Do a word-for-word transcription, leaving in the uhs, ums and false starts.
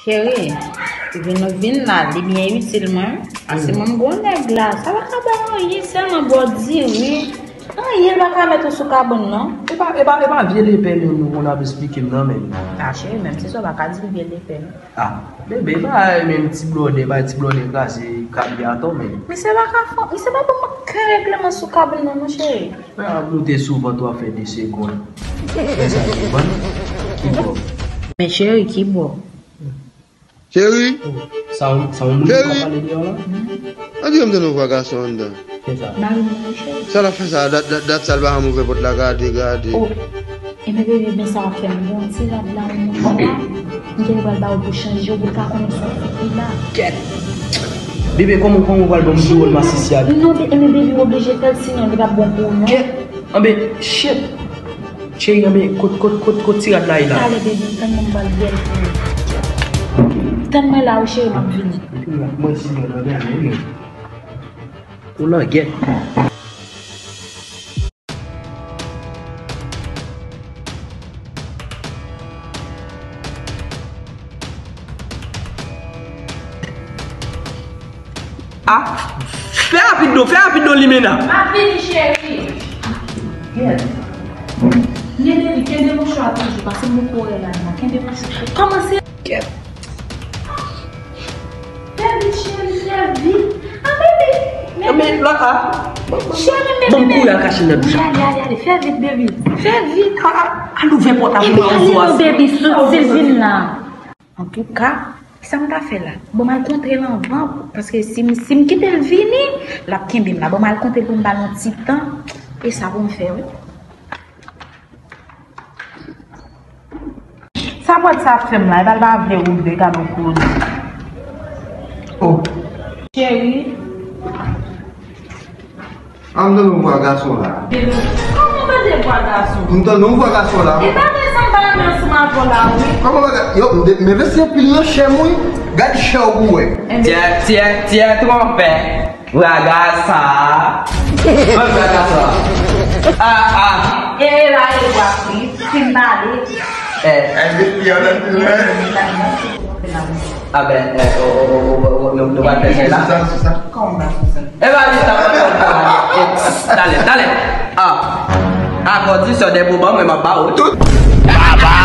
Cheri, vin nou vin la, li byen itil mwen. Pase mwen m gon nèg la, sa pa ka ba anyen, sèlman ba w diri. Anyen l pa ka mèt ou sou kabann non. E pa, e pa, e pa vye lepè menm nou konn ap esplike m nan menm. A cheri, menm si sa w pa ka di l vye lepè non. Ah, bebe, e pa menm ti blòdè, pa ti blòdè kraze kabya atò menm. Misye pa ka fè, misye pa ban mwen ken regleman sou kabann nan non cheri. Mwen ap note souvan tou ap fè de segonn. Fè sa devan ki bò. Men cheri, ki bò? Cheri! Sa yon, sa yon moun ki ap pale deyò la? Ann di m tande yon vwa gason anndan. Kisa? Mari mwen, cheri. Sa l ap fè sa? Dat, dat, dat sa l pa janm ouvè pòt la, gade, gade. Oh. Enben bebe, men sa w ap fè m. Bon, ti rad la ou mwen la, m te pral ba ou pou chanje w, pou l ka konnen sa w fè la. Kèt! Bebe, kòman, kòman w pral ban m dowòl masisi a? Non, be-, enben bebe, w oblije fè l, sinon li p ap bon pou ou non. Kèt! Anben, shit! Cheri, anben, kot, kot, kot, kot ti rad la ye la? Talè, bebe, tann mwen m pral bwè l pou ou. Tann mwen la, wi, cheri, m ap vini. Epi, mwen, si mwen nan gade, wi. Ou langèt. Ah, fè rapid non, fè rapid non, Limena. M ap vini, cheri. Kèt. Kenbe li, kenbe mouchwa toujou, paske m poko wè ladan. Kenbe mouchwa. Kòmanse. Kèt. Fè vit, cheri, fè vit. Ah, bebe. Men lòt la. Cheri, men bebe. Ban m kouri al kache nan douch la. Ale, ale, ale. Fè vit, bebe. Fè vit. Ah, ah, al ouvè pòt la pou m wè zo a. Epi ale non, bebe, sou Silvin la. Antouka, kisa m ta fè la? Bon, m al kontre l anvan, paske si m, si m kite l vini, l ap kenbe m la. Bon, m al kontre l pou m ba l yon ti tan. E sa pou m fè, wi. Sa pòt sa ap fè m la, epa l pa vle ouvri, gade yon koze. Oh. Cheri. An m tande yon vwa gason la. Kòman tande vwa gason? M tande yon vwa gason la. E pa gen zanba nan sou maton la, wi. Kòman bagay? Yo, m de-, m envesti anpil nan chè m, wi. Gad chè w pou wè. Enben. Tyè, tyè, tyè, twonpè. Braga sa. Mwen braga sa. Ah, ah. E la, e bwa, wi. Fin pale. Eh. Ah ben, eh, oh, oh, oh, oh, oh, nou, nou va fè sa la. Sou sa, sou sa. Kòman sou sa? Eh ben, li sa. Talè, talè. Ah. Akò di sò de pou ban, mwen m ap ba ou. Tout. Baba.